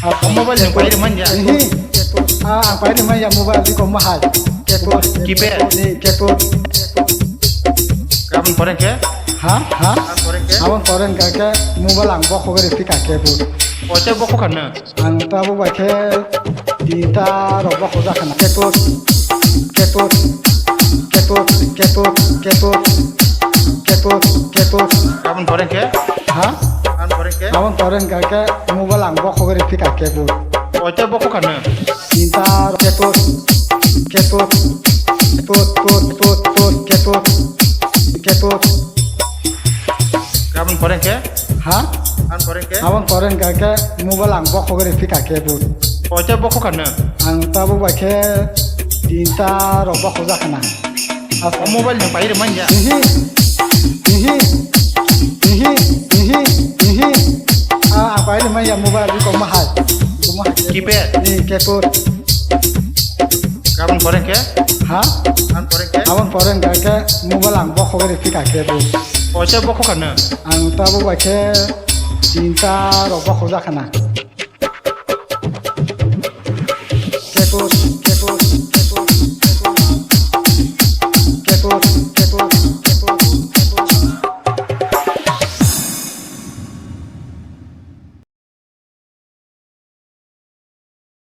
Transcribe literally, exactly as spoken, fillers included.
Ah, mobile ni pairi manya. Ihi. Ah, ang pairi manya mobile di ko mahal. Keyboard. Keypad. Ni keyboard. Kapan koreng ke? Ha? Ha? Kapan koreng ke? Abang koreng ka ke mobile ang bokho gari pika keyboard. Ocha bokho kana? Ang tabuk bai khe tinta rok bokho jakha na. Keyboard. Keyboard. Keyboard. Keyboard. Keyboard. Keyboard. Keyboard. Kapan koreng ke? Ha? Kapan koreng ke? Abang koreng ka ke mobile ang bokho gari pika keyboard. Ocha bokho kana? Tinta keyboard. Keyboard. Keyboard. Keyboard. Keyboard. Keyboard. Kapan koreng ke? Ha? Kapan koreng ke? Abang koreng ka ke mobile ang bokho gari pika keyboard. Ocha bokho kana? Ang tabuk bai khe tinta rok bokho jakha na. Mobile ni pairi manya. Ihi. Ihi. Ihi. Ihi. Ihi. Ah, ang pairi manya mobile di ko mahal. Ko mahal. Keypad. Ni keyboard. Kapan koreng ke? Ha? Kapan koreng ke? Abang koreng ka ke mobile ang bokho gari pika keyboard. Ocha bokho kana? Ang tabuk bai khe tinta rok bokho jakha na. Keyboard.